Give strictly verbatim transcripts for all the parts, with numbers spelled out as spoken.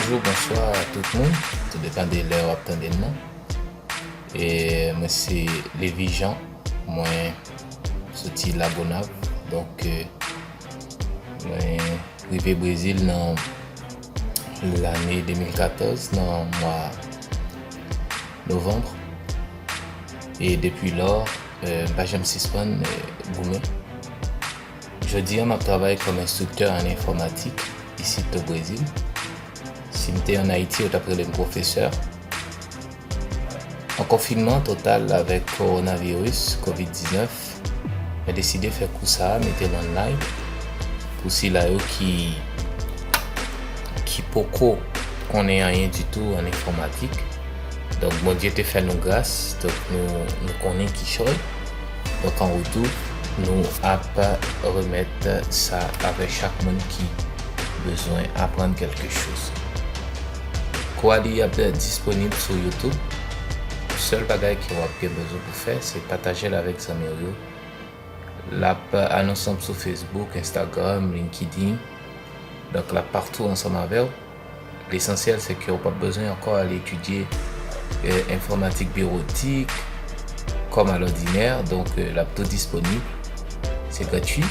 Bonjou, bonswa tout moun, tou depann de lè w ap tande m nan. E mwen se Lévy Jean, mwen soti Lagonav. Donk, euh, mwen rive Brezil nan lane de mil katòz, nan mwa novanm. E depi lò, euh, m pa janm sispann, euh, goumen. Jodi a, m ap travay kòm enstriktè an enfòmatik isit o Brezil. Si m te ann Ayiti, yo t ap rele m pwofesè. An konfinman total avèk kowonaviris, kovid diznèf, mwen deside fè kou sa a, mete l online pou sila yo ki, ki poko konnen anyen ditou an enfòmatik. Donk, Bondye te fè nou gras, donk nou, nou konnen kichòy. Donk, an retou, nou ap remèt sa avèk chak moun ki bezwen aprann kèlke choz. Kou a li ap disponib sou YouTube. Sèl bagay ke w ap gen bezwen pou fè, se pataje l avèk zanmi w yo. L ap anonse sou Facebook, Instagram, LinkedIn. Donk, l ap patou ansanm avè w. Lesansyèl, se ke w p ap bezwen ankò al etidye, euh, enfòmatik biwotik, kòm alòdinè. Donk, euh, l ap tou disponib. Se gratui.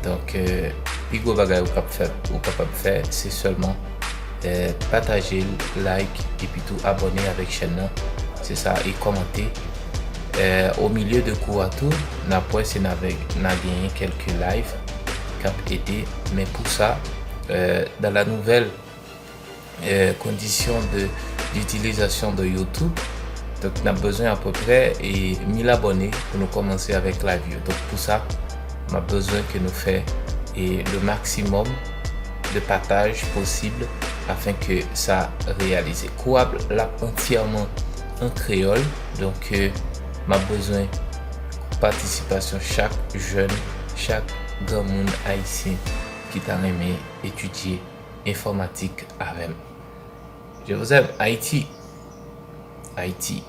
Donk, euh, pi gwo bagay ou kap fè, ou kapab fè, se sèlman, euh, pataje l, like, epi tou abòne avèk chèn nan. Se sa, e kòmante. Euh, o milye de kou a tou, n ap wè si n ap, n a genyen kèlke live k ap ede. Men pou sa, euh, dans la nouvelle, euh, condition de, d'utilisation de YouTube, donk, n ap bezwen apeprè, e, mil abòne pou nou kòmanse avèk live yo. Donk, pou sa, m ap bezwen ke nou fè, e, le maximum de pataj posib afin ke sa reyalize. Kou a l ap antyèman an kreyòl, donk, euh, m ap bezwen patisipasyon chak jèn, chak granmoun ayisyen ki ta renmen etidye enfòmatik avè m. Je vous aime, Haïti. Haïti.